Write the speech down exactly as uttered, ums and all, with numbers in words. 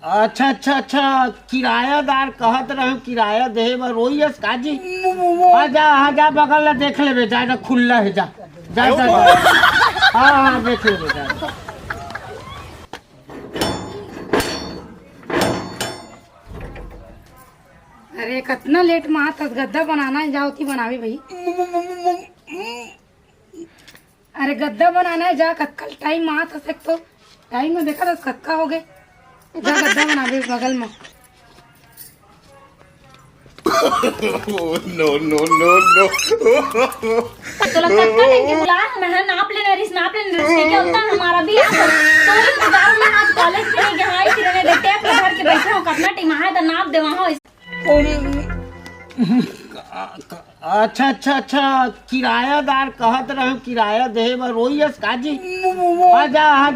अच्छा, अच्छा, अच्छा, किरायादार कहत रहे, किराया देहे बर रोई हस का जी? हाँ, जा, हाँ, जा, बगल ला देख लेबे, जा, जा, खुल्ला हे, जा, जा, जा, जा। हाँ, हाँ, देख लेबे, जा। अरे, कतना लेट मा आत हस, गद्दा बनाना हे, जा ओती बनावे भाई। अरे, गद्दा बनाना हे, जा, कतका टाइम मा आत हस, एक तो टाइम में देखा था, कतका हो गए। जा, गद्दा बनावे बगल में। No, no, no, no। तोला कतका टाइम के बुलाए हन, मैं हा नाप लेना रिस, नाप लेना रिस, क्या होता है हमारा भी यहाँ पर। तो इंतजार में आज कॉलेज के लिए यहाँ आई थी, रहने दे, टेप में भर के बैठे हो, कतना टाइम आए तो नाप देवा हो। अच्छा, अच्छा, अच्छा, किरायादार कहत रहे, किराया देहे बर रोई हस का जी? हाँ, जा, हाँ,